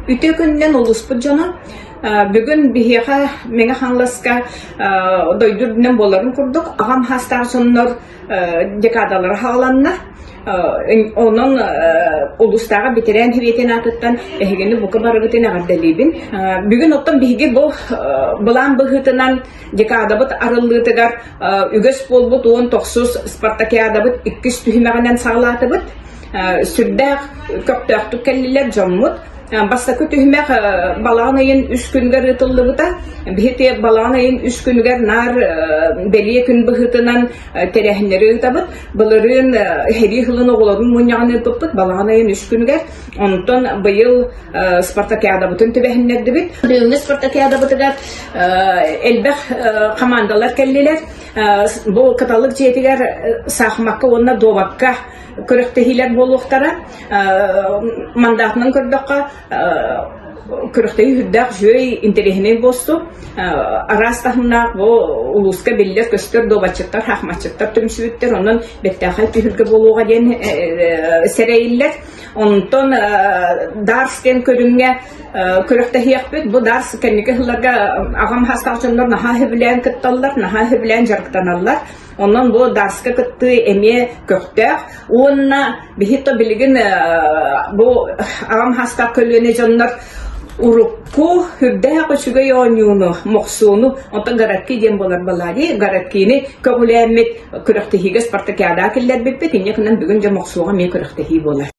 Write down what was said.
Үтүө күнүнэн улууспут дьоно! Бүгүн биһиэхэ Мэҥэ Хаҥаласка дойду үрдүнэн буоларын курдук аҕам саастаах дьоннор декадалара саҕаланна. Онон улуустааҕы бэтэрээн сэбиэтин аатыттан эһигини бука барыгытын эҕэрдэлиибин. Бүгүн оттон биһиги бу былаан быһыытынан декадабыт арыллыытыгар үгэс буолбут 19 спартакиадабыт иккис түһүмэҕинэн саҕалаатыбыт. Сүрдээх көхтөөхтүк кэллилэр дьоммут. Бастакы түһүмэх балаҕан ыйын үс күнүгэр ыытыллыбыта. Биһиги балаҕан ыйын үс күнүгэр наар бэлиэ күн быһыытынан тэрээһиннэри ыытабыт. Былырыын сэрии сылын оҕолорун мунньаҕын ыыппыппыт балаҕан ыйын үс күнүгэр. Онтон быйыл спартакиадабытын түбэһиннэрдибит. Бүгүҥҥү спартакиадабытыгар элбэх хамаандалар кэллилэр. Бу Кыталык дьиэтигэр саахымакка уонна дуобакка күрэхтэһиилэр буолуохтара. Мандатынан көрдөххө, күрэхтэһии үрдээх үчүгэй интэриэһинэй буолсу. Араас таһымнаах бу улууска биллэр-көстөр дуобатчыттар, хаахматчыттар түмсүбүттэр. Онон бэртээхэй түһүлгэ буолуоҕа диэн сэрэйиллэр. Онтон дартс диэн көрүҥҥэ күрэхтэһиэхпит. Бу дартс кэнники сылларга аҕам саастаах дьоннор наһаа сөбүлээн кытталлар, наһаа сөбүлээн дьарыктаналлар. Онон бу дартска кыттыы эмиэ көхтөөх. Уонна биһи то билигин бу аҕам саастаах көлүөнэ дьоннор урукку үрдээх үчүгэй оонньууну, мохсуону, онтон городки диэн буолар балади, городкини көҕүлээммит күрэхтэһиигэ спартакиадаҕа киллэрбиппит, инньэ гынан бүгүн дьэ мохсуоҕа эмиэ күрэхтэһии буолар.